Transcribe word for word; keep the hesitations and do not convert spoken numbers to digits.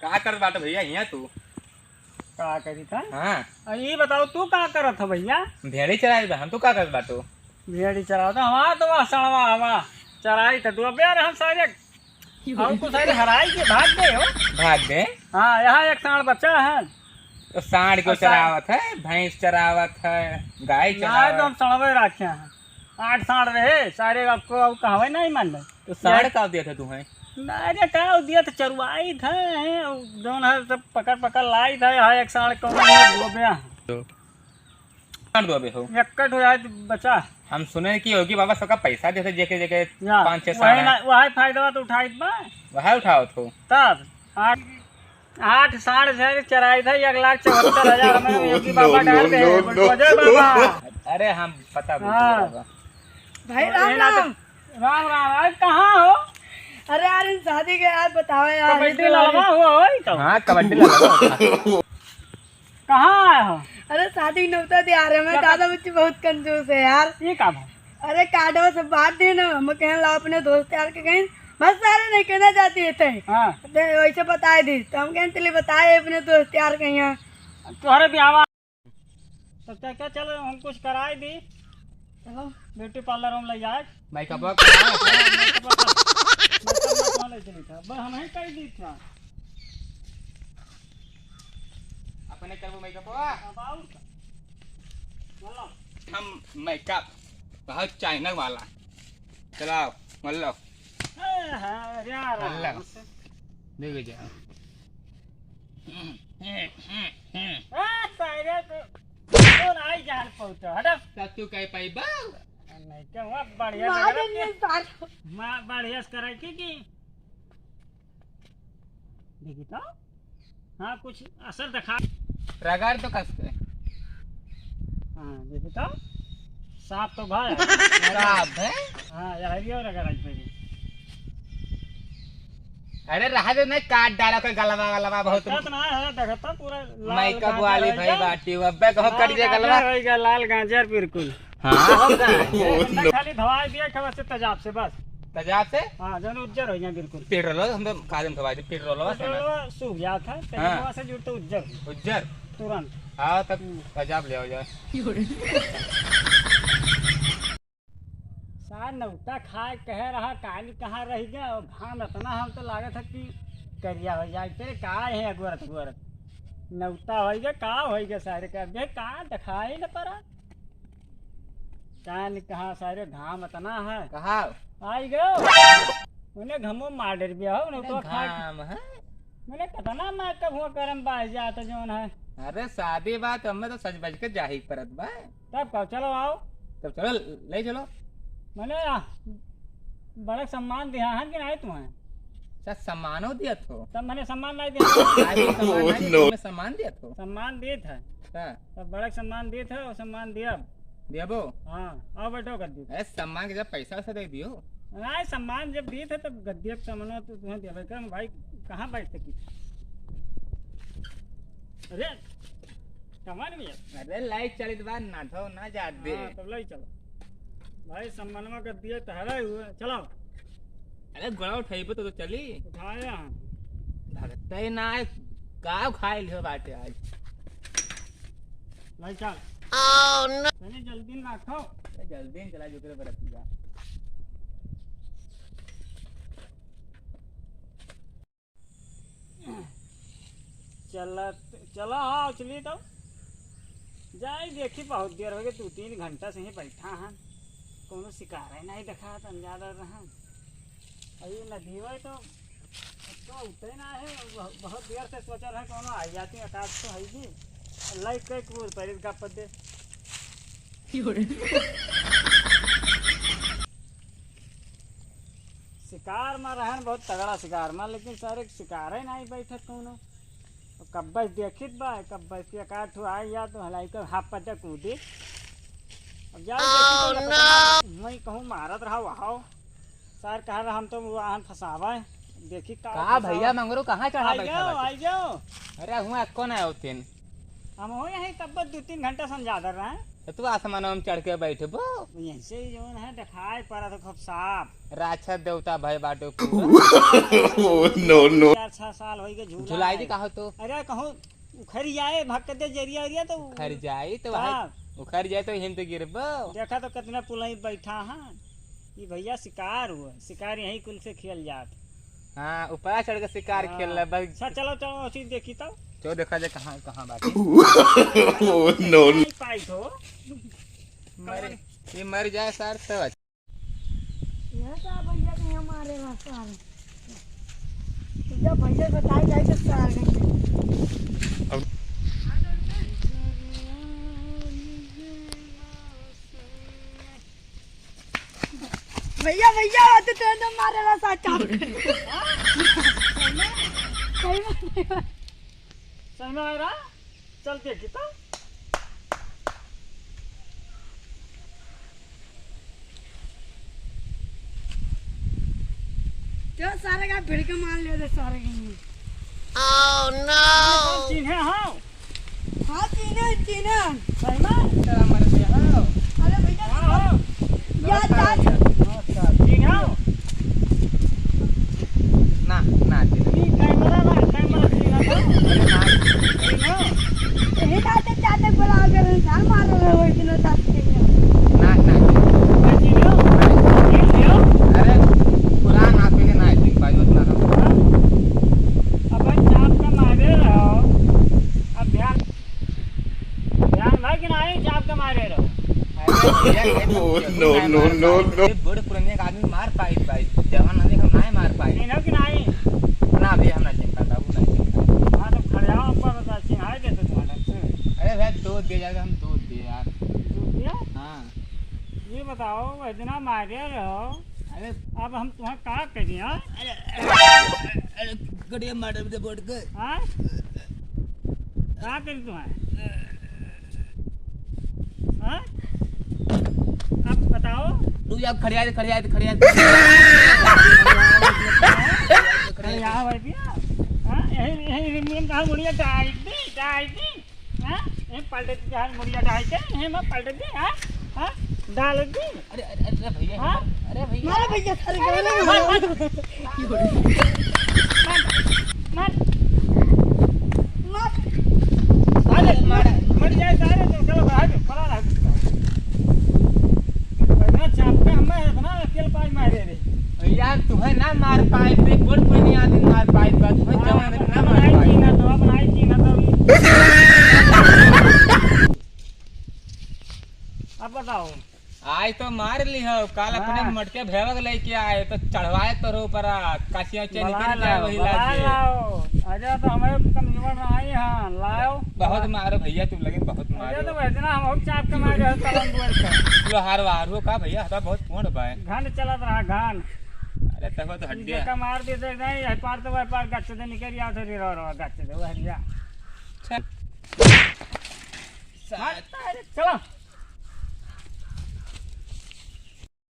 का करत बाटे भइया हियाँ तू? का करी था? हाँ। आ, ई बताओ, तू का करत ह भइया? भेड़ी चराई बा हम, तू का करत बाटू? भेड़ी चरावत ह, हमार तो वह सड़वा हवा चराई था तू। अबे यार, हम सारे, हम कुछ सारे हराई के भाग गए हो। भाग गए? हाँ, यहाँ एक साँड़ बचा है। तो साँड़ को अच्छा। चरावत है, भैंस चरावत है, गाय ना, चरावत तो हम सड़वे रखे हैं। आठ साँड़ रहे, सारे आपको अब कहवे नहीं मान रहे। तो साँड़ ये का दिया था तुम्हें? अरे का दिया था, चरवाई था, हैं, जौन है सब पकड़ पकड़ लाई था, यहाँ एक साँड़ को गोब्या। तो साँड़ दो बे हो। एक कट हो जाए तो बचा। हम सुने कि योगी बाबा सबका पैसा देते, जेके जेके या, पाँच छह वही साँड़ ना, है। वही फायदा तो उठाइत बा। वही उठावत हो। तब आठ, आठ साँड़ से चराई था, एक लाख चौहत्तर हजार हमें योगी बाबा डाल दे, बोल, "जय बाबा।" अरे हम पता बोल हाँ। बाबा। भाई तो राम यही ना तो राम। राम राम। अरे कहाँ हो? अरे यार, इन शादी के यार बताओ यार, कबड्डी ये तो लड़वा हुआ हो ही तो। हाँ, कबड्डी लड़वा। कहाँ आया हो? अरे शादी के नौता दे आ रहे हैं, क्या दादा बच्ची बहुत कंजूस है यार। ये का भाई? अरे कार्डवा सब बांट दे ना, हम कहें लाओ अपने दोस्त यार के कहीं, बस सारे नहीं कहना चाहती है ते। हाँ। दे, वैसे बताए दी, तो हम कहें चलिए बताए अपने दोस्त यार के यहाँ। तोहरे ब्याह तो क्या, क्या चल, हम कुछ कराए दी। चलो। ब्यूटी पार्लर हम ले जाए। मेकअप कराओ। मेकअप का, मेकअप ना कौन ले चली था? बस हम ही कर दी था। अपने करबो मेकअप हुआ? अब और का? बोलो। हम मेकअप बहुत चाइना वाला। चलाओ, बोलो। ए, हाँ, यार, बोलो। हमसे। देखो जा। ए, सारे तो, तो आई जान पहुंचो, हटो। तब तू कह पाई बा? नहीं, क्या हुआ? बढ़िया मार लग रहा देंगे है। सार। माँ, बढ़िया से करे की, की? देखी तो? हाँ, कुछ असर दिखा। रगड़ तो कस के। हाँ, देखी तो? साफ तो भाई। साफ है? हाँ, यह हरियो रगड़ आज पहले। अरे रहा दे, नहीं काट डाला कोई गलवा वलवा बहुत। काट ना है, देखता पूरा लाल मेकअप गाजर वाली है भाई क्या? बाटी, अबे कहो लाल कट जे गाजर गलवा। है क्या? लाल गाजर बिल्कुल। हाँ, हो गए। एक घंटा खाली धोवाई दिया, खबर से तेजाब से बस। तेजाब से? हाँ, जौन उज्जर हो जाए बिल्कुल। पेट्रोल, हम तो काजम धोवाई दे, पेट्रोलवा से ना। पेट्रोलवा सूख जात है, हाँ। पेट्रोलवा से जुड़ते उज्जर हो। उज्जर? तुरंत। हाँ, तब हम्म। तेजाब ले आओ जाए। सार नौता खाए कहे रहा, काली कहाँ रह गया? और घाम इतना हम तो लागत है कि करिया हो जाए। तेरे का है अगोरत अगोरत? नौता हो गया, का हो गया सारे का? अबे का दिखाई न पड़ा? काली कहाँ सारे घाम इतना है। कहाँ? आई गयो। उन्हें घमो मार डर गया हो, नौता खा के। घाम है? मैंने कितना मार के हुआ करम बाज जात जौन है। अरे शादी बात हमें तो सज बज के जाही परत बा। तब का चलो आओ। तब चलो, ले चलो। मैंने आ, बड़ा सम्मान दिया है कि नहीं तुम्हें? सर सम्मानो दिया थो। तब मैंने सम्मान नहीं दिया। आज भी सम्मान नहीं दिया, तुम्हें सम्मान दिया थो। सम्मान दिए थे। हाँ। तब बड़ा सम्मान दिए थे और सम्मान दिया। देबो? हाँ, आओ बैठो गद्दी पे। अरे, सम्मान के जब पैसा वैसा दे दियो। नहीं, सम्मान जब दिए थे, तब गद्दी पे सम्मान तो तुम्हें देवे के, भाई, कहाँ बैठ सकी? अरे, कमान में। अरे, लाइट चलित बा, ना धो, ना जा दे। हाँ, तब लाई चलो। भाई, सम्मानमा गद्दी है, तहरा ही हुआ। चलो। अरे, गोड़ा उठाइबो तो, तो चली। उठाया हम। भगते ना है, गाँव खाए लियो बाटे आज। भाई साहब। Oh, no। तनी जल्दी ना खाओ। ए, जल्दी न चला जो तेरे बरतिया। चला, चला, हाँ, चली तो। जाई देखी, बहुत देर हो गई, दो तीन घंटा से ही बैठा हन। कोनो शिकार है नहीं देखा, तन ज्यादा रहन। अरे नदियो है तो, तो उठे ना है, बहु-, बहुत देर से सोचल है, कोनो आई जाती, आकाश तो है ही। लाइक के कूद पड़ी गप दे। शिकार में रहन बहुत तगड़ा शिकार में, लेकिन सारे शिकार है नहीं बैठत कोनो। अब कब्बस देखित बा, कब्बस के एकाध ठो आई या तो हलाई के हाफ पद्दा कूदी। अब जाओ देखी तो पता ना, वहीं कहूँ मारत रहा वहाओ। सर कह रहा हम तो वाहन फंसावा है, देखी का का फंसावा। भैया मंगरू कहाँ चढ़ा आई बैठा जाओ, बाटे? आई जाओ। अरे हुआ कौन आया होतेन? हम हो यहीं कब्बत दो तीन घंटा समझा दे रहे हैं। तो तू आसमानवा में चढ़ के बैठबो? ऐसे ही जौन है, देखाई पड़त हो खूब साफ। राक्षस देवता भय बाटो पूरा। Oh, no, no। चार छह साल होई गए, झूला झुलाई है। दी का हो तो? अरे कहूँ उखड़ जाए, भक्कते जरिया उरिया तो उखड़ जाई तो भाई, हाँ। उखड़ जाए तो हिम तो गिरबो। देखा तो कितना पुलाई बैठा है। ई भैया शिकार हुआ, शिकार यहीं कुल से खेल जात। हाँ, ऊपरा चढ़ के शिकार हाँ। खेल रहा बस। अच्छा, चलो, चलो, उसी देखी तो। चलो, देखा जाए कहाँ, कहाँ बाटे। Oh, no। नहीं पाई तो। मर, ये मर जाए सार तो अच्छा। यह तो भैया के यहाँ मारे ला सार। जब भैया बताई जाए तो सार गए। अब भैया, भैया, वो तो तुरंत मारे ला सार चाप। सही में, सही में। सही में आ रहा? चल देखी तो। चल सारे का भिड़ के मार ले दे सारे के। Oh no! चिन्हे हो? हाँ, चिन्हे, चिन्हे। सही में? तेरा मर गया हो। अरे भैया, हाँ, हाँ। यार, यार। नमस्कार, चिन्हे हो? ना, ना, चिन्हे। ई कैमरा ना, कैमरा चिन्हे हो? अरे ना। चिन्हे हो? यही बात है, चाचा बोला, अगर इंसान मार रहे हो, इतना साथ चिन्हे हो। ना, ना, चिन्हे। ना, चिन्हे हो? चिन्हे हो? अरे, पुरान आदमी के ना, चिन्ह पाई उतना हम। हाँ? अब भाई, चाप का मारे रहो। अब ध्यान, ध्यान भाई कि नाही, चाप का मारे रहो। अरे भैया, ये तो Oh, no, no, no, no। ये बूढ़ पुराने आदमी मार पाई भाई, जवान आदमी हम नाही मार पाई। चिन्हो कि नाही? ना भैया, हम ना चिन्ह पाता, वो ना चिन्ह पाता। हाँ, तो खड़े आओ, ऊपर बता, चिन्हाई दे तो तुम्हारा ढंग से। अरे भैया, दूध दे जाएगा, हम दूध दे यार। दूध दिया? हाँ। ये बताओ, इतना मारे रहो, अरे। अब हम तुम्हें का करी, हाँ? अरे, अरे, अरे, गड़िया मार दे बोर्ड के। हाँ? का करी तुम्हें? हाँ? अब बताओ। तू जा, खड़िया दे, खड़िया दे, खड़िया दे। अरे, यहाँ बैठ गया। हाँ? यही, यही रिमझिम कहाँ मुड़िया डाल दी, डाल दी। हाँ? ये पलटे दी, कहाँ मुड़िया डाल के, ये मैं पलटे दी, हाँ? हाँ? डाल दी। अरे, अरे, अरे भैया, हाँ? अरे भैया। मारो भैया, सारे मारो, गाने मारो, मारो। मारो। मार। मार। अरे, मार। मर जाए सारे तो चलो बाहर, पड़ा रहा। इतना चापका हमें इतना अकेल पाई मारे रे। यार, तुम्हें ना मार पाए, तो एक बड़ कोई नहीं आदमी मार पाए, बस तुम्हें हाँ, जवान ना मार पाए। ना तो, अब नहीं की, ना तो। अब बताओ। आज तो मार ली हो, काल अपने हाँ। मटके भेवक लेके आए, तो चढ़वाए तोरे ऊपर आ, कासिया उसिया निकल जाए वही लागे। लाओ। अरे तो हमें कमजोर ना आई, हाँ, लाओ। बहुत मारो भैया, तुम लगे बहुत मारो। अरे तो वैसे ना हम चाप के मारे हैं, तलन दुआर पे। लो हार वार हो का भैया, हटा बहुत कोण बाय। घन चलत रहा, घन। अरे तब तो हट ई गया। धक्का मार दे, देख नहीं, यही पार तो वही पार गच्छ दे निकल गया, तो रो रो गच्छ दे, वह लिया। चल। मार, चलो।